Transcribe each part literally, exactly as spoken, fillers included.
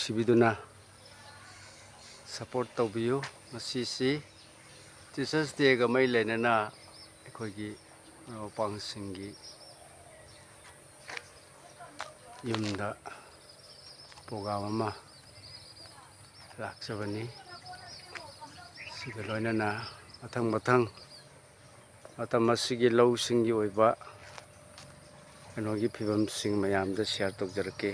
ꯅꯨꯡꯁꯤꯕꯤꯗꯨꯅ support ꯇꯧꯕꯤꯌꯨ꯫ ꯉꯁꯤꯁꯤ Teachers Dayꯒ ꯃꯔꯤ ꯂꯩꯅꯅ ꯑꯩꯈꯣꯏꯒꯤ ꯃꯔꯨꯞ ꯃꯄꯥꯡꯁꯤꯡꯒꯤ ꯌꯨꯝꯗ program ꯑꯃ ꯂꯥꯛꯆꯕꯅꯤ꯫ ꯁꯤꯒ ꯂꯣꯏꯅꯅ ꯃꯊꯪ ꯃꯊꯪ ꯃꯇꯝ ꯑꯁꯤꯒꯤ ꯂꯧꯁꯤꯡꯒꯤ ꯑꯣꯏꯕ ꯀꯩꯅꯣꯒꯤ ꯐꯤꯕꯝꯁꯤꯡ ꯃꯌꯥꯝꯗ share ꯇꯧꯖꯔꯛꯀꯦ꯫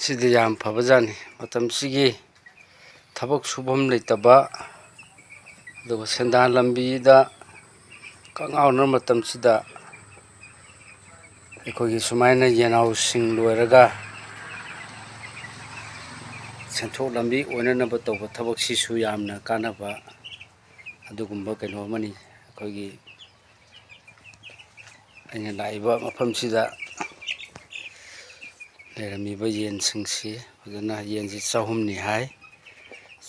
ꯁꯤꯗꯤ ꯌꯥꯝ ꯐꯕꯖꯥꯠꯅꯤ꯫ ꯃꯇꯝꯁꯤꯒꯤ ꯊꯕꯛ ꯁꯨꯐꯝ ꯂꯩꯇꯕ, ꯑꯗꯨꯒ ꯁꯦꯟꯗꯥꯟ ꯂꯝꯕꯤꯗ ꯀꯛꯉꯥꯎꯅ ꯃꯇꯝꯁꯤꯗ ꯑꯩꯈꯣꯏꯒꯤ ꯁꯨꯃꯥꯏꯅ ꯌꯦꯅꯥꯎꯁꯤꯡ ꯂꯣꯏꯔꯒ ꯁꯦꯟꯊꯣꯛ ꯂꯝꯕꯤ ꯑꯣꯏꯅꯅꯕ ꯇꯧꯕ ꯊꯕꯛꯁꯤꯁꯨ ꯌꯥꯝꯅ ꯀꯥꯟꯅꯕ ꯑꯗꯨꯒꯨꯝꯕ ꯀꯩꯅꯣ ꯑꯃꯅꯤ꯫ ꯑꯩꯈꯣꯏꯒꯤ ꯑꯩꯅ ꯂꯥꯛꯏꯕ ꯃꯐꯝꯁꯤꯗ ꯂꯩꯔꯝꯃꯤꯕ ꯌꯦꯟꯁꯤꯡꯁꯤ ꯐꯖꯅ, ꯌꯦꯟꯁꯤ ꯆꯍꯨꯝꯅꯤ ꯍꯥꯏ꯫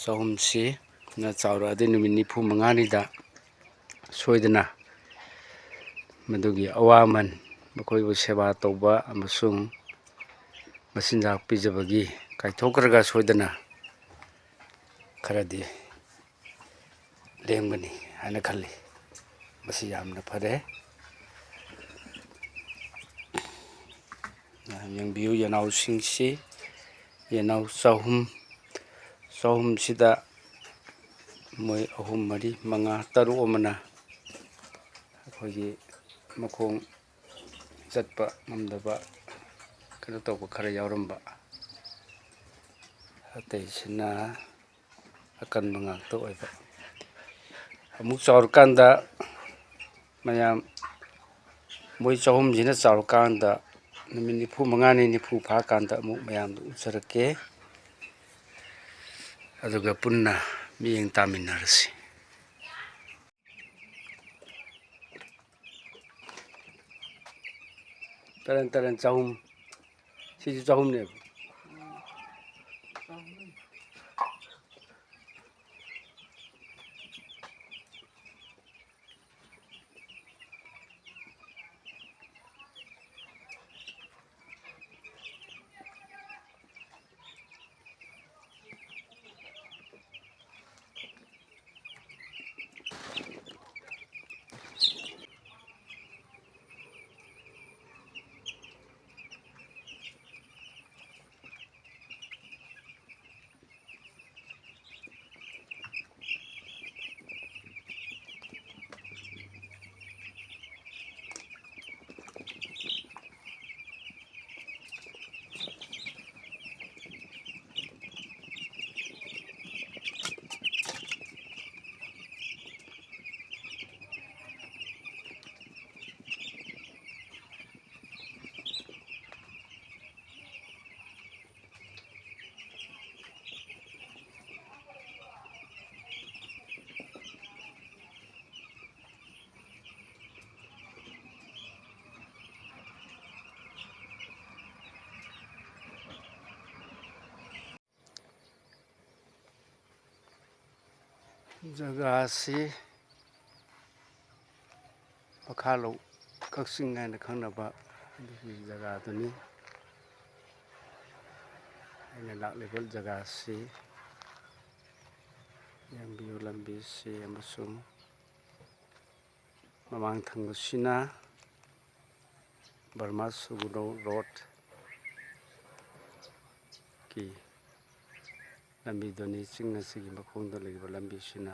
ꯆꯍꯨꯝꯁꯤꯅ ꯆꯥꯎꯔꯛꯑꯗꯤ ꯅꯨꯃꯤꯠ ꯅꯤꯐꯨ ꯃꯉꯥꯅꯤꯗ ꯁꯣꯏꯗꯅ ꯃꯗꯨꯒꯤ ꯑꯋꯥꯃꯟ, ꯃꯈꯣꯏꯕꯨ ꯁꯦꯕꯥ ꯇꯧꯕ ꯑꯃꯁꯨꯡ ꯃꯆꯤꯟꯖꯥꯛ ꯄꯤꯖꯕꯒꯤ ꯀꯥꯏꯊꯣꯛꯈ꯭ꯔꯒ ꯁꯣꯏꯗꯅ ꯈꯔꯗꯤ ꯂꯦꯝꯒꯅꯤ ꯍꯥꯏꯅ ꯈꯜꯂꯤ꯫ ꯃꯁꯤ ꯌꯥꯝꯅ ꯐꯔꯦ꯫ ꯌꯦꯡꯕꯤꯌꯨ, ꯌꯦꯅꯥꯎꯁꯤꯡꯁꯤ, ꯌꯦꯅꯥꯎ ꯆꯍꯨꯝ, ꯆꯍꯨꯝꯁꯤꯗ ꯃꯣꯏ ꯑꯍꯨꯝ, ꯃꯔꯤ, ꯃꯉꯥ, ꯇꯔꯨꯛ ꯑꯃꯅ ꯑꯩꯈꯣꯏꯒꯤ ꯃꯈꯣꯡ ꯆꯠꯄ ꯉꯝꯗꯕ, ꯀꯩꯅꯣ ꯇꯧꯕ ꯈꯔ ꯌꯥꯎꯔꯝꯕ, ꯑꯇꯩꯁꯤꯅ ꯑꯀꯟꯕ ꯉꯥꯛꯇ ꯑꯣꯏꯕ꯫ ꯑꯃꯨꯛ ꯆꯥꯎꯔꯀꯥꯟꯗ ꯃꯌꯥꯝ, ꯃꯣꯏ ꯆꯍꯨꯝꯁꯤꯅ ꯆꯥꯎꯔꯀꯥꯟꯗ ꯅꯨꯃꯤꯠ ꯅꯤꯐꯨ ꯃꯉꯥꯅꯤ, ꯅꯤꯐꯨ ꯐꯥꯀꯥꯟꯗ ꯑꯃꯨꯛ ꯃꯌꯥꯝꯗ ꯎꯠꯆꯔꯛꯀꯦ꯫ ꯑꯗꯨꯒ ꯄꯨꯟꯅ ꯃꯤꯠꯌꯦꯡ ꯇꯥꯃꯤꯟꯅꯔꯁꯤ꯫ ꯇꯔꯦꯠ, ꯇꯔꯦꯠ, ꯆꯍꯨꯝ꯫ ꯁꯤꯁꯨ ꯆꯍꯨꯝꯅꯦꯕ꯫ ꯖꯒꯥꯁꯤ ꯃꯈꯥꯂꯣꯛ ꯀꯛꯆꯤꯡ ꯍꯥꯏꯅ ꯈꯪꯅꯕ ꯑꯗꯨꯒꯤ ꯖꯒꯥꯗꯨꯅꯤ꯫ ꯑꯩꯅ ꯂꯥꯛꯂꯤꯕ ꯖꯒꯥꯁꯤ ꯌꯦꯡꯕꯤꯌꯨ, ꯂꯝꯕꯤꯁꯤ ꯑꯃꯁꯨꯡ ꯃꯃꯥꯡ ꯊꯪꯕꯁꯤꯅ ꯕꯔꯃꯥ ꯁꯨꯒꯨꯅꯨ ꯔꯣꯗꯀꯤ ꯂꯝꯕꯤꯗꯨꯅꯤ꯫ ꯆꯤꯡ ꯑꯁꯤꯒꯤ ꯃꯈꯣꯡꯗ ꯂꯩꯔꯤꯕ ꯂꯝꯕꯤꯁꯤꯅ